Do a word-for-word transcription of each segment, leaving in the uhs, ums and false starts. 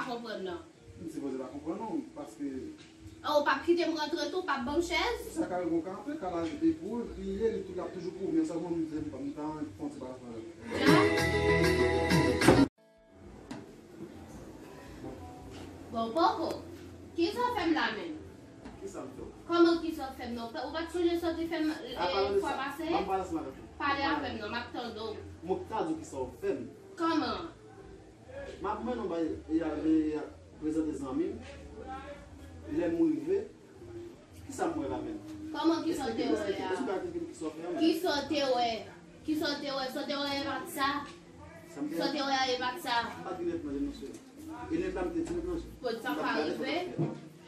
Konprann nan. M sipoze pa konprann non, paske. Ah, ou p ap kite m rantre tou, ou p ap ban m chèz? Sa ka rive, ou ka antre, Kala e pou ou, li ye, li tou, l ap toujou pou ou, men sèlman m di, m pa, m ta fè yon ti balans nan lè. Bon, Koko, kisa w fè m la menm? Kisa m fè w? Kòman kisa w fè m non? Ou pa t sonje sa w te fè m, eh, fwa pase? Ban m balans nan lè. Pale avè m non, m ap tande w. Mwen ta di w kisa w fè m. Kòman? M ap mennen w bay, e, e, prezante zanmi m. Lè m rive, kisa m wè la menm? Kòman kisa w te wè a? Esplike m, esplike m kisa w fè a menm. Kisa w te wè? Kisa w te wè? Sa w te wè a e pa t sa? Sa m te wè? Sa w te wè a e pa t sa? M pa t gen nèt nan je m non, sè. E nèt la m te di nèt nan je. Bon, sa pa rive.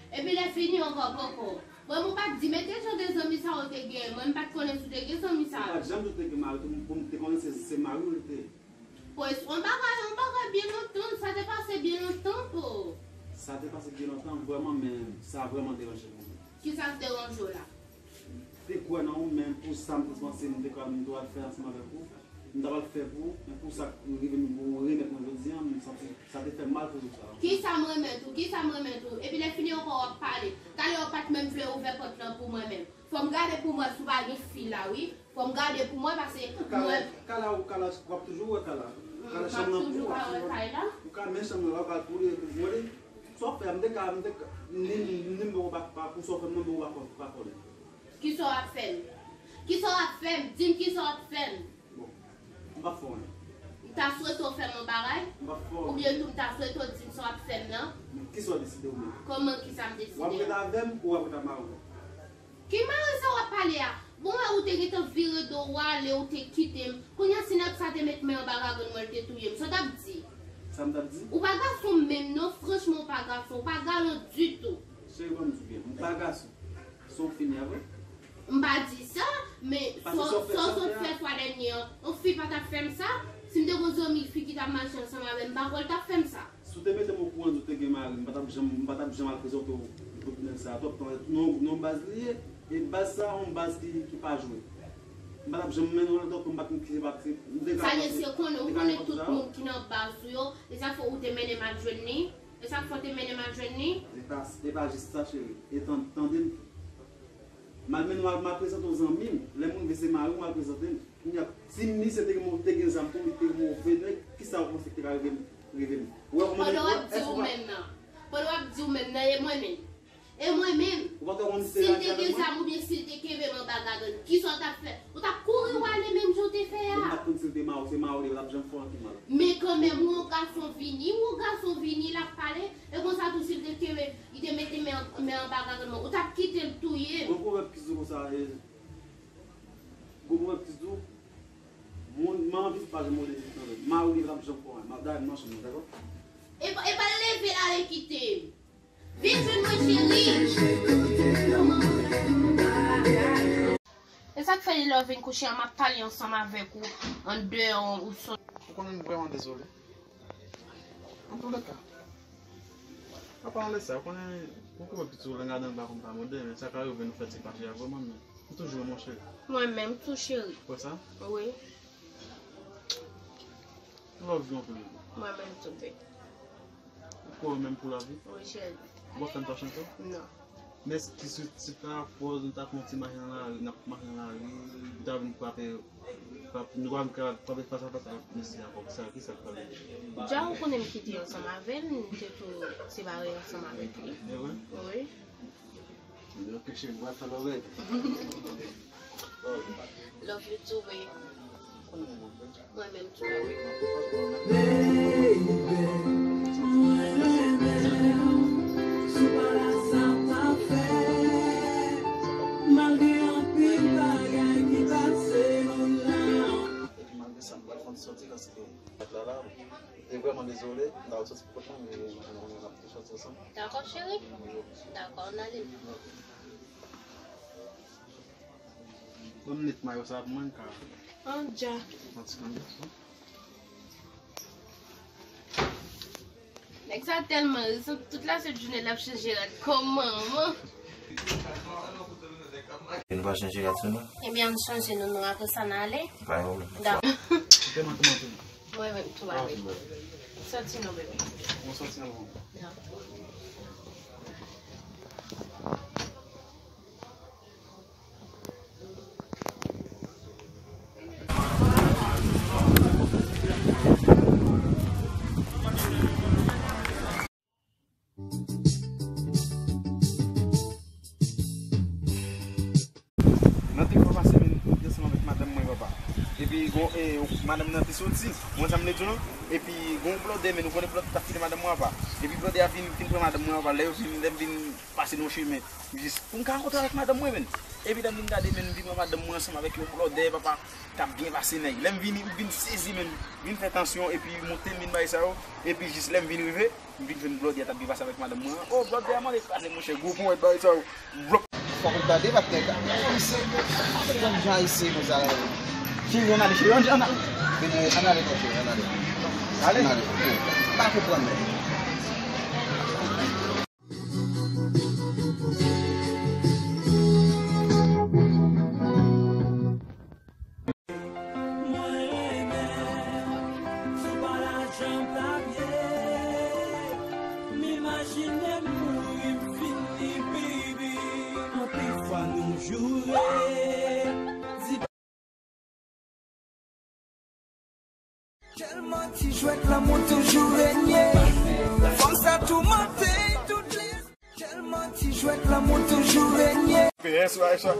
Epi lè fini ankò, Koko. Bon, ou pa t di, men te jan de zanmi sa ou te gen. Mwen, m pa t konnen si w te gen zanmi sa. M pa t janm di w te gen mari, pou m te konnen se, se mari w li te ye. Pwès, yon bagay, yon bagay byen lontan, sa te pase byen lontan, po. Sa te pase byen lontan, vrèman, men sa vrèman deranje mwen. Kisa k deranje w la? M te kwè nan ou, men pou sa m te panse m te ka, m te pral fè ansanm avèk ou, m ta pral fè pou ou, men pou sa k rive m, pou ou remèt mwen jodi a, m santi sa te fè m mal pou jou sa. Kisa m remèt ou? Kisa m remèt ou? Epi lè fini ankò w ap pale. Talè w pa t menm vle ouvè pòt lan pou mwen menm. Fò m gade pou m wè si w pa gen fi la, wi. Fò m gade pou mwen, paske mwen. Kala, Kala, w ap toujou wè Kala. Kala, chanm nan pou ou, w ap toujou wè. Ou ka men chanm nan la, w ka koule pou ou li. Sa w fè a, m te ka, m te ka, ni, ni m poko pa, pa, pou sa w fè m nan, m poko pa, pa konnen. Kisa w ap fè m? Kisa w ap fè m? Di m kisa w ap fè m. Bon, m p ap fè w anyen. M ta swete w fè m yon bagay? M p ap fè w anyen. Oubyen tou m ta swete w di m sa w ap fè m nan? Men kisa w deside ou menm? Kòman kisa m deside a? W ap ret avè m ou w ap ret ak mari w? Ki mari sa w ap pale a? Bon, wè ou te gentan vire do w ale, ou te kite m. Kounye a, si nèg sa te met men anba gagann mwen, l te touye m. Sa w t ap di? Sa m t ap di? Ou pa gason menm non, franchman, ou pa gason, ou pa galan ditou. Cheri, ban m di w byen, m pa gason. Se w fini avè m? M pa di sa, men sa w sot fè fwa dènye an, yon fi pa t ap fè m sa. Si m te gon zanmi fi ki t ap mache ansanm avè m, m pa kwè l t ap fè m sa. Si w te mete m okouran di w te gen mari, m pa t ap janm, m pa t ap janm al prezante w kot nèg sa a. Twòp tan, non, non baz li ye, e baz sa a, yon baz ki, ki pa jwe. M pa t ap janm mennen w la, twòp tan, m pa t konn ki se pa ki se. Sa ye, se konnen, ou konnen tout moun ki nan baz ou yo, e sa fè ou te mennen m al jwenn li, e sa fè w te mennen m al jwenn li. E pa, e pa jis sa, cheri, e tan-, tande m. M al mennen w al, m al prezante w zanmi m, lè m rive se mari w, m al prezante l. Kounye a, si misye te gen, te gen zam tou, li te move nèg, kisa w panse ki te ka rive m? Rive m? Ou wè kòman nèg, pandan w ap di ou menm nan, pandan w ap di ou menm nan, e mwen menm. E mwen menm. Ou pa t wè kòman misye reyaji avèk mwen? Si l te gen zam oubyen si l te kenbe m anba gagann, kisa w t ap fè? Ou t ap kouri w ale menm jan w te fè a. Mwen pa t konn si l te mari w, se mari w li ye, l ap janm fè w anyen ki mal. Men kanmenm, yon gason vini, yon gason vini, l ap pale, e konsa tou si l te kenbe, li te mete men, men anba gagann mwen, ou t ap kite l touye m. Gon pwovèb ki di konsa, e, gon pwovèb ki di, moun, manman pitit pa janm mòde pitit nan men. Mari w li p ap janm fè w anyen. M ap dayè m nan chanm nan, dakò? E pa, e pa leve l ale kite m. Vin jwenn mwen, cheri. E sa k fè lè w vin kouche a, m ap pale ansanm avèk ou andeyò ou sot. Ou konnen m vrèman dezole. Antouleka, pa pale de sa, ou konnen, ou konnen pitit ou, lè m gade anba kòm pa mòde, men sa ka rive nou fè ti fache a vrèman, men m toujou renmen w, cheri. Mwen menm tou, cheri. Ou kwè sa? Wi. M love you anpil. Mwen menm tou, baby. Ou kwè w menm pou lavi? Wi, cheri. Ou pa fè m fache ankò? Non. Men si, si, si pa rapò nou ta pran ti mache nan lari, n ap mache nan lari, ou ta vin frape, frape, nou pa vin ka frape fas a fas ak mesye a kòmsa, kisa k pral rive? Dja ou konnen m kite ansanm avè l, m te tou separe ansanm avèk li. E vre? Wi. Ok, cheri, m pral fè love. Love you too, babe. Mwen menm tou. Baby, mwen renmen w. Si w pa la, sa p ap fè. Malgre anpil bagay ki pase nou nan. Epi malgre sa, m pral fè yon ti sòti paske m pa t la la. E vrèman dezole, m ta sòti pou kont mwen, men nou ap tou sòti ansanm. Dakò, cheri. Dakò, ann ale. Ban m nèt mayo sa pou mwen, m ka. An dja. Pran ti kandyèt la. Nèg sa tèlman rizan, tout lasent jounen l ap chanje rad kon manman. E nou pa chanje rad sou nou? Ebyen, ann chanje nou, nou apre sa n ale. Pa gen pwoblèm. Dakò. Ou te manke manke. Mwen menm tou, ale. Santi non, bebe. Mwen santi non. Non. Nan te fwa pase, men, mwen te ansanm avèk madanm mwen, papa. Epi, gon, e, madanm nan te soti, mwen, sa m vle di w lan. Epi, gon blòdè, men, ou konnen blòdè t ap kite madanm mwen, papa. Epi, blòdè a vin, vin pran madanm mwen, papa. Lè yo vin, lè m vin pase nan chemen, jis pou m ka rankontre avèk madanm mwen, men. Epi, lè m vin gade, men, m vin wè madanm mwen ansanm avèk yon blòdè, papa, k ap byen pase nèg. Lè m vini, m vin sezi, men, vin fè tansyon, epi monte, m vin bay sa yo. Epi, jis lè m vin rive, m vin jwenn blòdè a t ap byen pase avèk madanm mwen an. O, blòdè a mande kraze, monchè, gwo ponyèt bay sa yo. Vlòp. Fòk ou gade, patnè, gade ayisyen. Konn jan ayisyen konsa. Cheri, ann ale, cheri, ann ale. Vini, ann ale, non, cheri, ann ale. Ale. Ann ale, ok. Pa konprann, men. Mwen renmen sou pa lajan papye. M imajine m mouri, m fini, baby. Anpil fwa nou joure. Tèlman ti jwèt lanmou toujou renye. Fanm sa toumante tout lè. Tèlman ti jwèt lanmou toujou renye. P S, Aisha.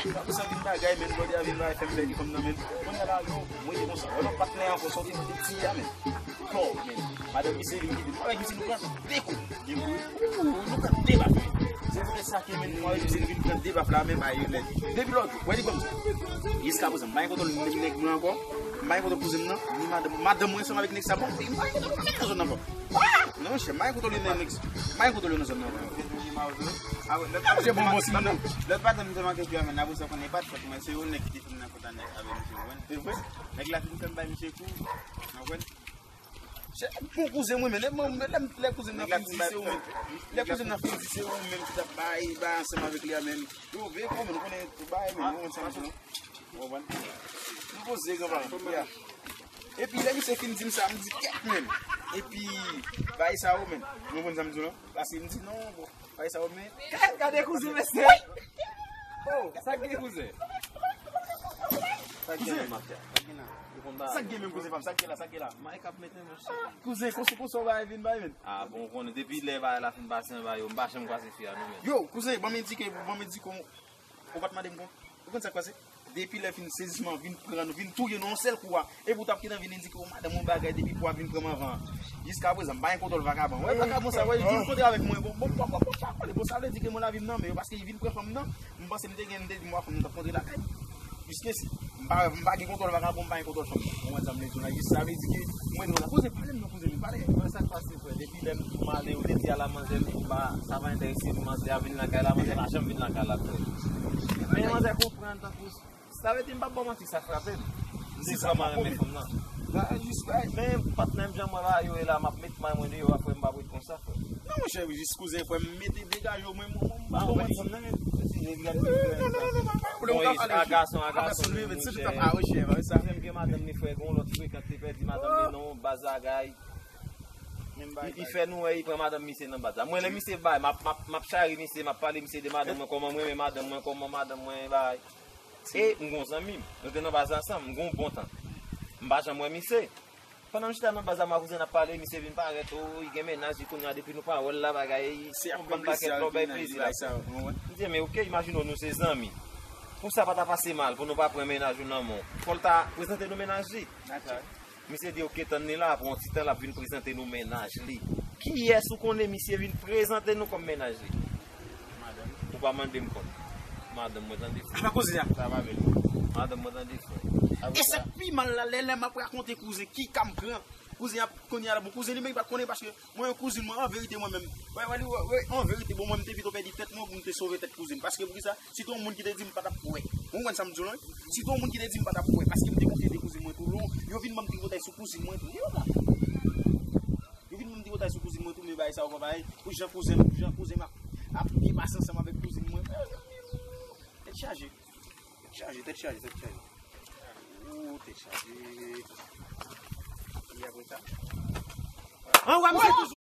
Sa pou sa vin bagay, men blòdè a vin bagay, fè m pèdi fanm nan, men. Kounye a la, non, mwen te konsa. Wè lòt patnè an, fò sòti, mwen te tiye a, men. Kò, men. Madanm misye vin kite m. Avèk misye, nou pran de kou. De kou, wi. Ou, nou pran de baf, men. Se poutèt sa ke, men, mwen avèk misye, nou vin pran de baf la, men, bay yo lèd. Depi lòt jou, wè li kòm sa. Jiska prezan, m pa gen kontwòl nèg mwen ankò. M pa gen kontwòl kouzen m nan, ni madanm. Madanm mwen ansanm avèk nèg sa, bon, m pa gen kontwòl kouzen nan zòn nan ankò. Ah! Non, monchè, m pa gen kontwòl yo nan nèg sa. M pa gen kontwòl yo nan zòn nan ankò. Ah, monchè, bon, bon, si madanm. Lòt madanm te manke di a, men, apre sa, konnen e pa t fòt mwen, se yon nèg ki te fin nan kont a nèg avè misye, w konprann? Se vre? Nèg la fin fè m bay misye kou, w konprann? Chè, bon kouzen mwen, men lè, lè, lè kouzen nan fin di se ou menm. Lè kouzen nan fin di se ou menm ki t ap bay, bay ansanm avèk li a menm. Yo, veye kò, men, nou konnen tout bagay, men, nou konn sa misye, non? Ou konprann? Nou poze, granparan. Ya. Epi lè misye fin di m sa, m di, kèt, men. Epi, bay sa yo, men. Nou konn sa m di w, non? Paske m di, non, bon. Bay sa yo, men. Gade, gade kouzen, mesye. Oh, sa k gen kouzen? Sa k gen menm, mafya? Sa k gen la? Sa k gen menm, kouzen, fanm? Sa k gen la? Sa k gen la? Mike ap mete, monchè. Kouzen, konsa, konsa w bay vin bay, men. Ah, bon, ou konnen, depi lè bagay la fin pase anba yo, m pa janm kwaze fi a, non, men. Yo, kouzen, ban m endike, ban m endike w, ou pa t mande m kon. Ou konn sa k pase? Depi lè fin sezisman vin pran nou, vin touye nou yon sèl kou a. Epi w t ap gentan vin endike w madanm yon bagay depi pou a vin pran m anvan an. Jiska prezan, m pa gen kontwòl vakabon. Wè vakabon sa, wè, li vin kontre avèk mwen. Bon, bon, bon, bon, bon, bon, bon, sa vle di ke mwen lavi m nan men yo, paske li vin pran fanm nan. M panse m te gen, m te di m wè fanm nan t ap kontre lakay. Jiskainsi, m pa, m pa gen kontwòl vakabon, m pa gen kontwòl fanm nan. Ou konprann sa m vle di w la? Jis sa vle di ke mwen te konn ap poze pale m nan kouzen m pale. Mwen sa k pase, frè, depi lè m ale, ou te di a la manzè, m di m pa, sa pa enterese m, manzè a vin lakay la, manzè pa janm vin lakay la, frè. Men manzè konprann tankou Sa vle di m p ap ba w manti, sa frape m. M te vrèman renmen fanm nan. Men patnè m jan m wè bagay yo ye la, m ap met may mwen deyò a, frè, m p ap ret konsa, frè. Non, monchè, jis kouzen, frè, m mete degaje w, mwen, mwen, mwen, m pa konprann fanm nan, men. Bon, a gason, a gason, monchè. Kouzen m gen madanm li, frè, gen yon lòt frekan te pèdi madanm li, non, baz bagay. Li, li fè nou wè, li pran madanm misye nan baz la. Mwen, lè misye bay, m ap, m ap, m ap chari misye, m ap pale misye de madanm mwen, kòman mwen renmen madanm mwen, kòman madanm mwen bay. E m gon zanmi m, nou te nan baz la ansanm, m gon bon tan. M pa janm wè misye. Pandan m chita nan baz la, m a kouzen n ap pale, misye vin parèt, o, li gen mennaj li kounye a, depi nou pa wè l la, bagay, se yon bann pakèt lè w bay plezi la. M di, men oke, imajine w, nou se zanmi. Pou sa pa ta pase mal, pou nou pa pran mennaj ou nan men w. Fò l ta prezante nou mennaj li. Misye di, oke, tann li la, apre yon ti tan, l ap vin prezante nou mennaj li. Kiyès ou konnen misye vin prezante nou kòm mennaj li? Ou pa mande m kont. Madanm mwen tande, frè. Apa kouzen an? Sa pa bèl. Madanm mwen tande, frè. E sa k pi mal la, lè, lè m ap rakonte kouzen, ki ka m pran? Kouzen ap kounye a la, bon, kouzen li menm pa konnen paske mwen, yon kouzin mwen, an verite, mwen menm. Wè, wè, wè, wè, an verite, bon, mwen, m te pito pèdi tèt mwen pou m te sove tèt kouzen. Paske poukisa? Si te yon moun ki te di m pa t ap kwè. Ou konprann sa m di w lan? Si te yon moun ki te di m pa t ap kwè, paske m te konfye de kouzin mwen tou lon, yo vin ban m tripotay sou kouzin mwen tou. Yo la. Yo vin ban m tripotay sou kouzin mwen tou, men bagay sa yo pa bagay. Pou jan kouzen, pou jan kouzen m ap, ap byen pase ansanm avèk kouzin mwen. Tèt chaje. Tèt chaje, tèt chaje, tèt chaje. Ou, tèt chaje. E apre sa, An wè misye toujou.